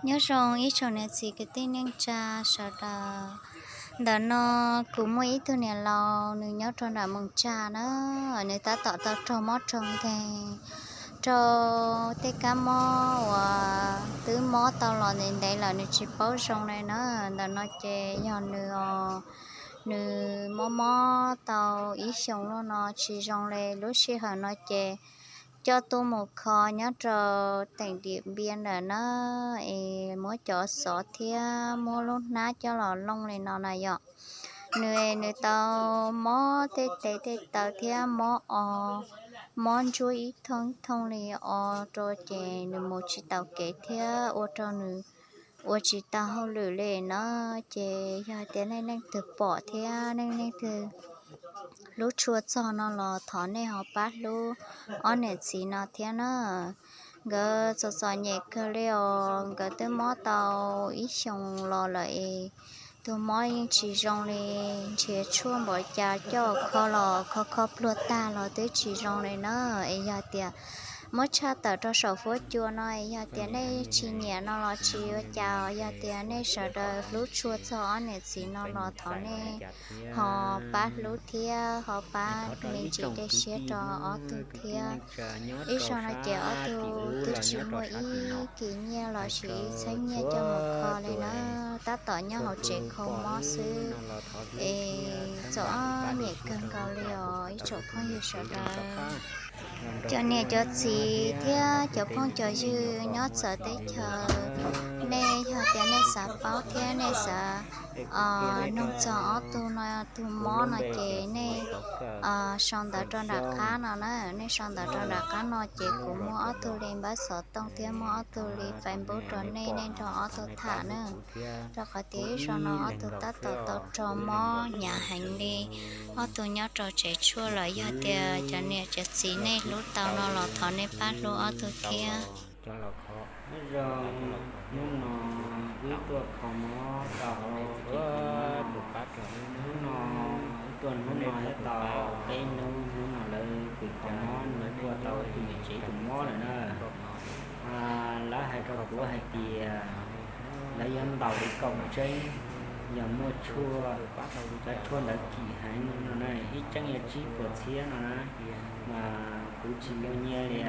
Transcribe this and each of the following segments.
Nyob zoo ib tsoom niam txiv kwv tij neej tsa sawv daws. Ntawm no kuv muaj ib tug niam laus, nws nyob rau nram Moos Tsag na, nws tab tom tau raug mob raug nkeeg, raug tej kab mob uas twb mob tau los ntev ntev lawm nws tsis paub zoo li na. Ntawm no ces yog nws os, nws mob mob tau ib xyoos los no tsis zoo li. Lub sij hawm no ces coj tuaj mus kho nyob rau teem Diam Npia ntawm na, es muab cov xov thiab muab lub hnab coj los looj li no na yom. Nws, nws tau mob tej tes tej taw thiab mob o, mob ntsuab ib thooj ib thooj li o rau ces nws mus tsis taus kev thiab ua rau nws ua tsis tau hauj lwm li na. Ces yog tias nej leej twg pom thiab nej leej twg hlub tshua txog no los thov nej ho pab hlub ob niam txiv no thiab na. Nkawd txom txom nyem kawg li os, nkawd twb mob tau ib xyoos los lawm es tus mob yeej tsis zoo li, nrhiav tshuaj npaum cas coj kho los kho kho pluag tag los twb tsis zoo li na. Es yog tias muab tshaj tawm rau saum fuab cua no es yog tias nej tsis nyiam no los tsis ua cas, yog tias nej sawv daws hlub tshua txog ob niam txiv no los thov nej ho pab hlub thiab ho pab me ntsis dej siab rau ob tug thiab. Ib zaug no ces ob tug twb tsis muaj ib kis nyiaj los sis ib txheeb nyiaj coj mus kho li na, tab tom nyob hauv tsev kho mob xwb. Es txom nyem kawg nkaus li os ib tsoom phooj ywg sawv daws. Cov niam cov txiv thiab cov phooj cov ywg nyob txawv teb chaws, nej yog tias nej xav paub thiab nej xav nug txog ob tug no tus mob no ces nej sau ntawv rau nram qab no na, nej sau ntawv rau nram qab no ces kuv muaj ob tug li npawb xov tooj thiab muaj ob tug li Facebook rau nej, nej nrog ob tug tham na. Rau qhov tias ib zaug no ob tug tab tom tau raug mob hnyav heev li, ob tug nyob rau tsev tshuaj lawm. Yog tias cov niam cov txiv nej hlub tau no los thov nej pab hlub ob tug thiab. Nyob zoo, hnub no wb tuaj kho mob rau hauv, hnub no wb tuaj hnub no yuav tau peb hnub, hnub no lawv pw kho mob, nws tuaj tau tus niam tsev tus mob lawm na. Lawv hais rau kuv hais tias lawv yuav ntaus li kaum tseeb, yog muaj tshuaj, cov tshuaj ntawd kim heev no na, ib tseeb yuav tsib puas txhiab no na, mas kuv tsis muaj nyiaj li.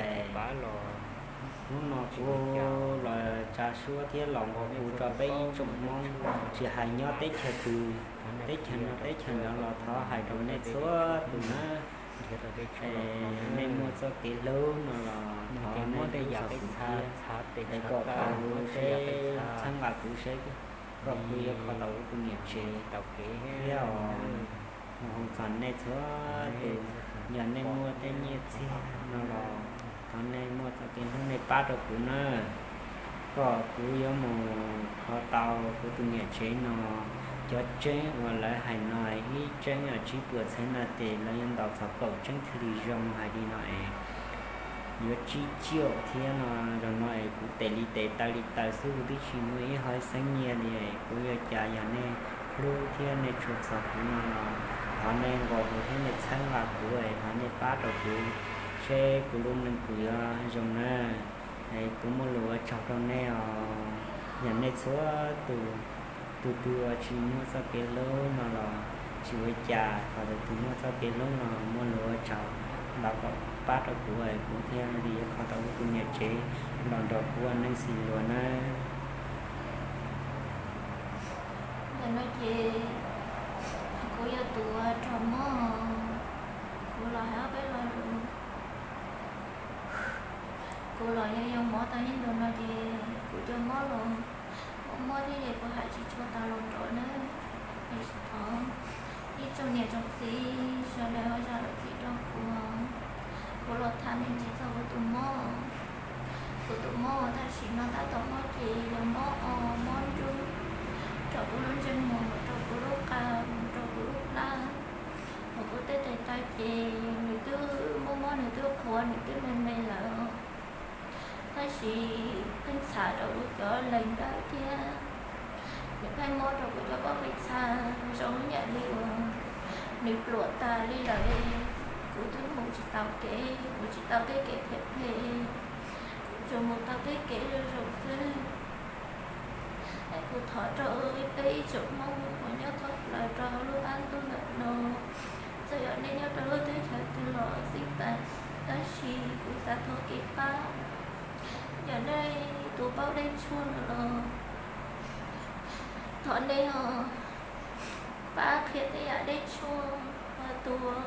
Hnub no kuv los tsa suab thiab los nqua hu rau peb ib tsoom Hmoob, tsis hais nyob teb chaws twg, teb chaws no teb chaws ntawd los thov hais rau nej txhua tus na. Nej muaj txoj kev hlub no los thov nej hlub txog kuv thiab, es kom kuv seb, txhawb nqa kuv seb kom kuv yuav kho tau kuv tus niam tsev thiab os. Hu txog nej txhua tus, yog nej muaj tej nyiaj txiag no los thov nej muaj txoj kev hlub nej pab rau kuv na, kom kuv yuav mus kho tau kuv tus niam tsev no. Cov tseeb uas lawv hais no ib tseeb tsib puas txhiab no ces lawv yuav ntaus txog kaum tseeb thiaj li zoo hais li no es yuav tsib caug thiab no. Zaum no es kuv tes li tes taw li taw xwb, kuv twb tsis muaj ib hov xeeb nyiaj li. Kuv yuav cas yog nej hlub thiab nej tshua txog kuv no los thov nej nqua hu thiab nej txhawb nqa kuv es thov nej pab rau kuv seb kuv lub neej kuv yuav zoo na. Es kuv muaj lus ua tsaug rau nej os. Yog nej txhua tus, tus twg uas tsis muaj txoj kev hlub no los tsis ua cas, ho tus twg muaj txoj kev hlub no muaj lus ua tsaug, los kom pab rau kuv es kuv thiaj li yuav kho tau kuv tus niam tsev los nrog kuv ua neej xis luas nawb. Ntawm no ces kuv yog tus uas raug mob, kuv los hais ob peb lo lus. Kuv los yog yoo mov tau ib ntus no ces kuv cov mob los mob mob thiab ces kuv hais tsis tshua tau lus nrov nawb. Es thov ib tsoom niam tsoom txiv sawv daws ho zam lub txim rau kuv. Kuv los tham me ntsis txog kuv tus mob. Kuv tus mob tam sim no tab tom mob ces yog mob o, mob nruj, rau kuv lub ntsej muag, rau kuv lub qa, rau kuv lub plab, rau kuv tej tes taw ces nws twb mob mob, nws twb qhuav, nws twb me me lawm. Tab sis pheej txhav rau kuv cov lees dawb thiab nws pheej mob rau kuv cov pob qis txha zoo ib yam li uas nws pluam tas li lawm. Kuv twb mus tsis tau kev, mus tsis tau tej kev phem phem, kuv tsuas mus tau tej kev zoo zoo xwb. Thov rau peb ib tsoom Hmoob uas nyob thoob plaws rau hauv lub qab ntuj ntawm no, txawm yog nej nyob rau lub teb chaws twg los xij peem, tab sis kuv xav thov kev pab. Yog nej tus paub dej tshuaj no los thov nej ho pab qhia tej yam dej tshuaj tus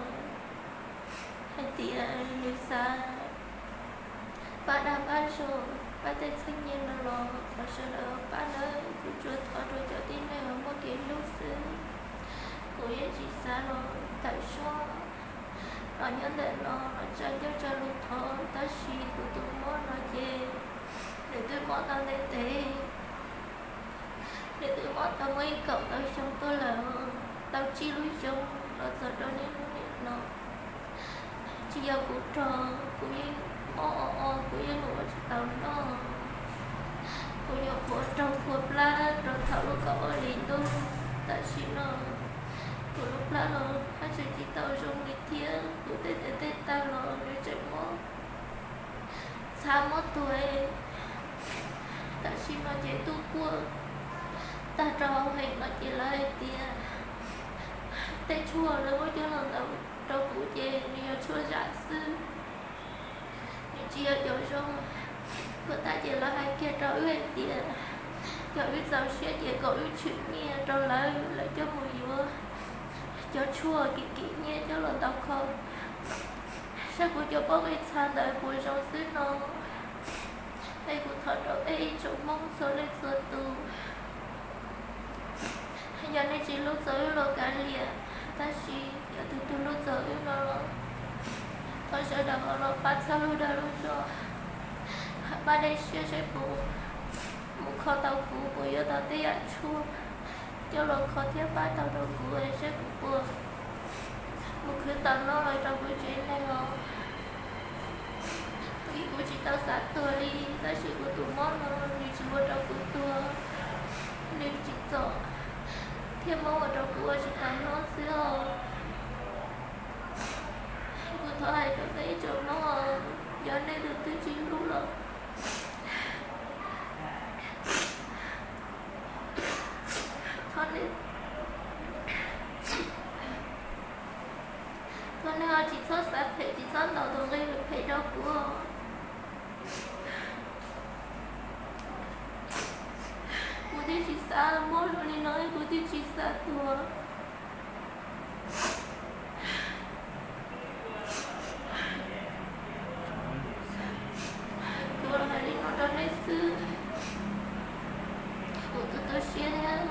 hais tias nws xav pab dag pab zog, pab tej txheeb nyiaj no los thov sawv daws pab nawb, kuv tsuas thov rau cov tib neeg uas muaj kev hlub xwb. Kuv yeej tsis xav los tawm suab los nyob ntawm no los tsa ncauj tsa lus thov, tab sis kuv tus mob no ces nws twb mob tau ntev ntev, nws twb mob tau muaj ib kaum tau xyoo tuaj lawm, tau tsib lub xyoo los txog rau niaj hnub niaj no. Tsis yog kuv rog, kuv yeej mob o o, kuv yeej mus ua tsis tau noj. Kuv nyuam qhuav raug kua plab rau thaum lub kaum ob hlis ntuj, tam sim no kuv lub plab los haj tseem tsis tau zoo li thiab, kuv tej tes tej taw los nws tseem mob txha mob tuag. Tam sim no ces tuaj kuaj tag rau hauv heev no ces lawv hais tias tej tshuaj lawv muab coj los ntaus rau kuv ces nws yog tshuaj zam xwb, nws tsis yog cov zoo. Kuv tag ces lawv hais kiag rau wb hais tias cov wb txaus siab ces kom wb tshwm nyiaj rau lawv, lawv coj mus yuav cov tshuaj kim kim nyiaj coj los ntaus kho saib kuv cov pob qij txha ntawd puas zoo xwb no. Es kuv thov rau peb ib tsoom Hmoob txhua leej txhua tus, yog nej tsis hlub txog wb los kav liam, tab sis yog tus twg hlub txog wb no los thov sawv daws ho los pab txhawb lub dag lub zog, pab dej siab saib puas mus kho tau kuv, puas yuav tau tej yam tshuaj coj los kho thiab pab tau rau kuv saib kuv puas mus khwv tau noj los rau kuv tsev neeg os. Vim kuv tsis tau xav tuag li, tab sis kuv tus mob no nws tsis ua rau kuv tuag, nws tsim txom thiab mob ua rau kuv ua tsis tau noj xwb os. Kuv thov hais rau peb ib tsoom Hmoob, yog nej tus twg tsis hlub los thov nej, thov nej ho tsis txhob xav phem, tsis txhob ntaus tus nqi phem rau kuv. Kuv twb tsis xav mob zoo li no, kuv twb tsis xav tuag. Kuv los hais li no rau nej xwb, kuv tu tu siab thiab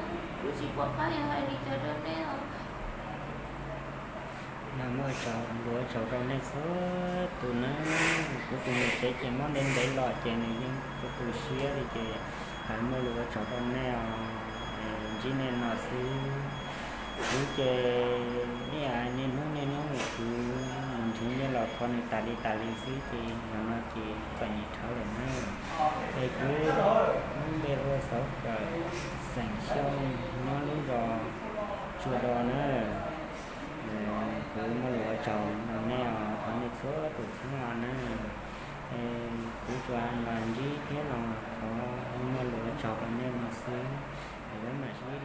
kuv tsis pom qab yuav hais li cas rau nej os. Muaj ua tsaug, ua tsaug rau nej txhua tus na. Kuv tus niam tsev ces mob ntev ntev los ces nws yeej tu tu siab li ces hais muaj lus ua tsaug rau nej os. Ntsib nej no xwb, kuv ces ib yam niaj hnub niaj hnub kuv mus nrhiav nyiaj los kho nws tas li tas li xwb ces nim no ces txom nyem dhawv lawm na. Es kuv lub npe hu ua Xauv Kawm, xeem Xyooj, nyob lub zos Tsua Do na. Kuv muaj lus ua tsaug rau nej os, thov nej txhua tus txheeb os na. Kuv tsuas los ntsib thiab los thov muaj lus ua tsaug rau nej no xwb. Es peb mam sib